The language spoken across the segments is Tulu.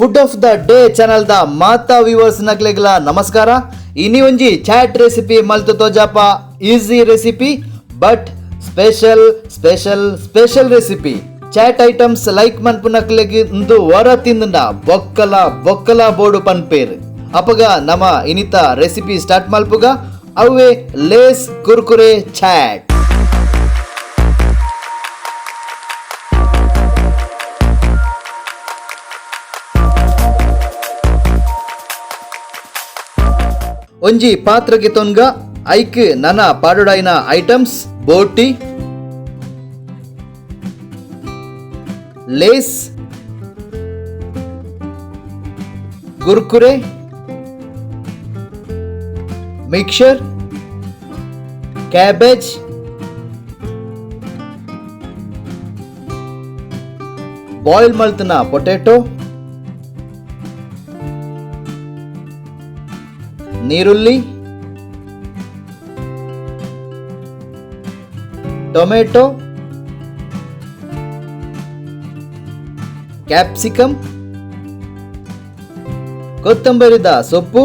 Food of the day channel the Mata viewers ನಕ್ಲೆಗ್ಲ ನಮಸ್ಕಾರ. ಇನಿ ಒಂಜಿ ಚಾಟ್ ರೆಸಿಪಿ ಮಲ್ತು ತೋಜಾಪ. Easy recipe but special special special recipe. Chaat items like ಮನ್ಪುನಕ್ಲೆಗ್ ಇಂದು ವರ ತಿಂದ ಬೊಕ್ಕಲ ಬೊಕ್ಕಲ ಬೋಡು ಪನ್ಪೇರ್. ಅಪಗ ನಮ ಇನಿತ ರೆಸಿಪಿ ಸ್ಟಾರ್ಟ್ ಮಲ್ಪುಗ. ಅವೇ ಲೇಸ್ ಕುರ್ಕುರೆ ಚಾಟ್. ಒಂಜಿ ಪಾತ್ರಗೆ ತೊನ್ಗ. ಐಕ್ ನನ ಪಾಡುಡಾಯಿನ ಐಟಮ್ಸ್ ಬೋಟಿ, Lay's, Kurkure, mixture, cabbage, boil ಮಲ್ತನ potato, ನೀರುಳ್ಳಿ, ಟೊಮೆಟೊ, ಕ್ಯಾಪ್ಸಿಕಮ್, ಕೊತ್ತಂಬರಿದ ಸೊಪ್ಪು,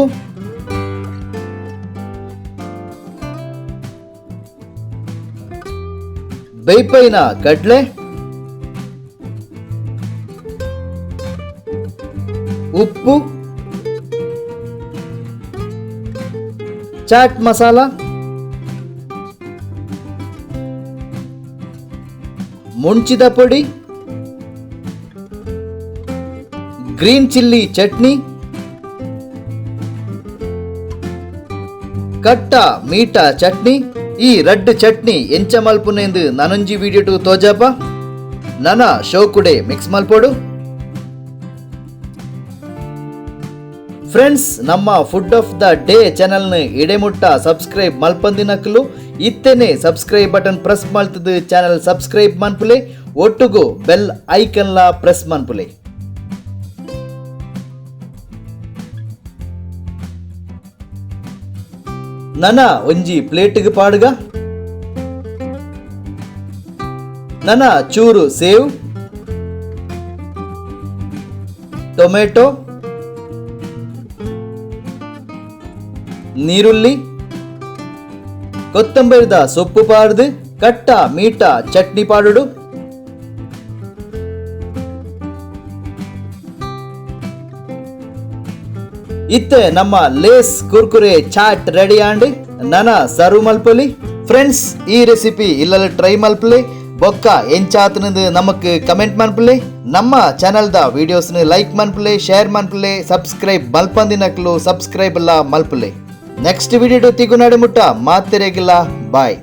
ಬೇಯ್ಪೈನ ಕಡ್ಲೆ, ಉಪ್ಪು, ಚಾಟ್ ಮಸಾಲ, ಮುಂಚಿದ ಪೊಡಿ, ಗ್ರೀನ್ ಚಿಲ್ಲಿ ಚಟ್ನಿ, ಕಟ್ಟ ಮೀಟ ಚಟ್ನಿ. ಈ ರಡ್ಡ್ ಚಟ್ನಿ ಎಂಚ ಮಲ್ಪುನೆಂದು ನನೊಂಜಿ ವಿಡಿಯೋ ತೋಜಾಪ. ನನ ಶೋಕುಡೆ ಮಿಕ್ಸ್ ಮಲ್ಪೊಡು. ಫ್ರೆಂಡ್ಸ್, ನಮ್ಮ food of the day ಚಾನೆಲ್ನ ಇಡೆಮುಟ್ಟ ಸಬ್ಸ್ಕ್ರೈಬ್ ಮಲ್ಪಂದಿನಕ್ಲು ಇತ್ತೆನೆ subscribe button press ಮಲ್ತದು channel subscribe ಮನ್ಪುಲೆ. ಒಟ್ಟುಗು ಬೆಲ್ ಐಕನ್ಲ ಪ್ರೆಸ್ ಮನ್ಪುಲೆ. ನನ ಒಂಜಿ ಪ್ಲೇಟ್ಗೆ ಪಾಡುಗ. ನನ ಚೂರು ಸೇವ್, ಟೊಮೆಟೊ, ನೀರುಳ್ಳಿ, ಕೊತ್ತಂಬರಿದ ಸೊಪ್ಪು ಪಾಡ್ದು ಕಟ್ಟ ಮೀಟ ಚಟ್ನಿ ಪಾಡುಡು. ಇತ್ತೆ ನಮ್ಮ Lay's Kurkure chat ready and. ನನ ಸರ್ವ್ ಮಲ್ಪಲಿ. ಫ್ರೆಂಡ್ಸ್, ಈ ರೆಸಿಪಿ ಇಲ್ಲಲ್ಲ ಟ್ರೈ ಮಲ್ಪಲಿ. ಬೊಕ್ಕ ಎಂಚಾತನದು ನಮಕ್ ಕಮೆಂಟ್ ಮನ್ಪುಲೆ. ನಮ್ಮ ಚಾನೆಲ್ದ ವಿಡಿಯೋಸ್ನ ಲೈಕ್ ಮನ್ಪುಲೆ, ಶೇರ್ ಮನ್ಪುಲೆ. ಸಬ್ಸ್ಕ್ರೈಬ್ ಮಲ್ಪಂದಿನಕ್ಲು ಸಬ್ಸ್ಕ್ರೈಬ್ ಎಲ್ಲ ಮಲ್ಪುಲೆ. ನೆಕ್ಸ್ಟ್ ವಿಡಿಯೋ ತಿಗುನಾಡಿ ಮುಟ್ಟ ಮಾತೆರೆಗಿಲ್ಲ. ಬಾಯ್.